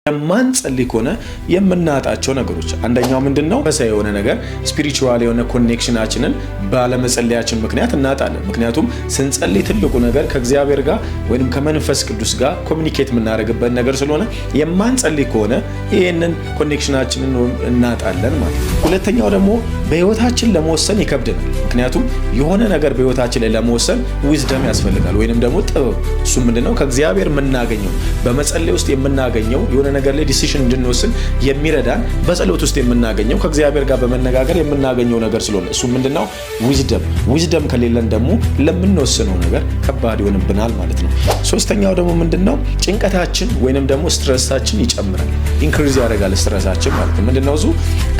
የማንጸልይ ከሆነ የምናጣቸው ነገሮች አንደኛው ምንድን ነው? መንፈሳዊ የሆነ ነገር፣ spiritual የሆነ connection ኣችንን ባለመጸለያችን ምክንያት እናጣለን። ምክንያቱም ስንጸልይ ትልቁ ነገር ከእግዚአብሔር ጋር ወይም ከመንፈስ ቅዱስ ጋር communicate የምናደርግበት ነገር ስለሆነ የማንጸልይ ከሆነ ይህንን connection ኣችንን እናጣለን ማለት ነው። ሁለተኛው ደግሞ በህይወታችን ለመወሰን ይከብደናል። ምክንያቱም የሆነ ነገር በህይወታችን ላይ ለመወሰን wisdom ያስፈልጋል ወይንም ደግሞ ጥበብ። እሱ ምንድነው? ከእግዚአብሔር የምናገኘው፣ በመጸለይ ውስጥ የምናገኘው፣ የሆነ ነገር ላይ decision እንድንወስን የሚረዳን በጸሎት ውስጥ የምናገኘው፣ ከእግዚአብሔር ጋር በመነጋገር የምናገኘው ነገር ስለሆነ እሱ ምንድነው? Wisdom። Wisdom ከሌለን ደግሞ ለምንወስነው ነገር ከባድ ይሆንብናል ማለት ነው። ሶስተኛው ደግሞ ምንድነው? ጭንቀታችን ወይንም ደግሞ stress ኣችን ይጨምራል፣ increase ያደርጋል stress ኣችን ማለት ነው። ምንድነው እሱ?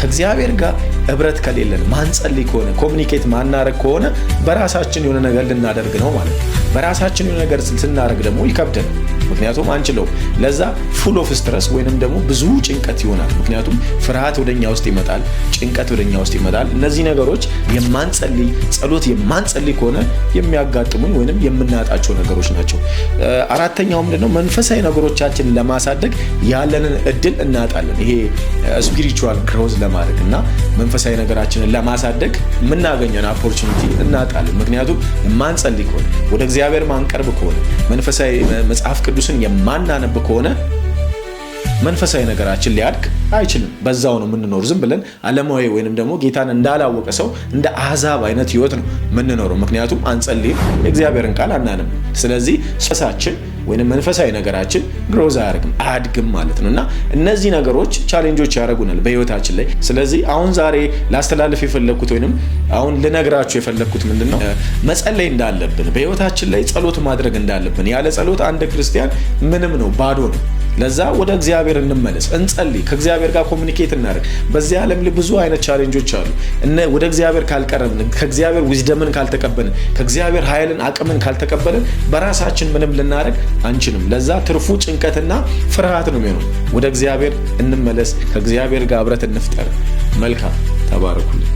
ከእግዚአብሔር ጋር ህብረት ከሌለን፣ ማንጸልይ ከሆነ፣ communicate ማናረግ ከሆነ በራሳችን የሆነ ነገር ልናደርግ ነው ማለት ነው። በራሳችን የሆነ ነገር ስናደርግ ደግሞ ይከብደናል። ምክንያቱም አንችለውም። ለዛ full of stress ወይንም ደግሞ ብዙ ጭንቀት ይሆናል። ምክንያቱም ፍርሃት ወደኛ ውስጥ ይመጣል፣ ጭንቀት ወደኛ ውስጥ ይመጣል። እነዚህ ነገሮች የማንጸልይ፣ ጸሎት የማንጸልይ ከሆነ የሚያጋጥሙን ወይንም የምናጣቸው ነገሮች ናቸው። አራተኛው ምንድነው? መንፈሳዊ ነገሮቻችንን ለማሳደግ ያለንን እድል እናጣለን። ይሄ spiritual growth ለማድረግ እና መንፈሳዊ ነገራችንን ለማሳደግ የምናገኘውን opportunity እናጣለን። ምክንያቱም የማንጸልይ ከሆነ፣ ወደ እግዚአብሔር ማንቀርብ ከሆነ፣ መንፈሳዊ መጽሐፍ ቅዱስን የማናነብ ከሆነ መንፈሳዊ ነገራችን ሊያድግ አይችልም። በዛው ነው የምንኖር። ዝም ብለን ዓለማዊ ወይንም ደግሞ ጌታን እንዳላወቀ ሰው፣ እንደ አሕዛብ አይነት ህይወት ነው የምንኖረው። ምክንያቱም አንጸልይም፣ የእግዚአብሔርን ቃል አናነብም። ስለዚህ ስሳችን ወይንም መንፈሳዊ ነገራችን growth አያደርግም፣ አያድግም ማለት ነው። እና እነዚህ ነገሮች challenge ኦች ያደርጉናል በህይወታችን ላይ። ስለዚህ አሁን ዛሬ ላስተላልፍ የፈለግኩት ወይንም አሁን ልነግራችሁ የፈለግኩት ምንድን ነው? መጸለይ እንዳለብን፣ በህይወታችን ላይ ጸሎት ማድረግ እንዳለብን። ያለ ጸሎት አንድ ክርስቲያን ምንም ነው፣ ባዶ ነው። ለዛ ወደ እግዚአብሔር እንመለስ፣ እንጸልይ፣ ከእግዚአብሔር ጋር communicate እናደርግ። በዚህ ዓለም ላይ ብዙ አይነት challenge ኦች አሉ። እነ ወደ እግዚአብሔር ካልቀረብን፣ ከእግዚአብሔር wisdom ን ካልተቀበልን፣ ከእግዚአብሔር ኃይልን አቅምን ካልተቀበልን በራሳችን ምንም ልናደርግ አንችልም። ለዛ ትርፉ ጭንቀትና ፍርሃት ነው የሚሆነው። ወደ እግዚአብሔር እንመለስ፣ ከእግዚአብሔር ጋር ህብረት እንፍጠር። መልካም፣ ተባረኩልኝ።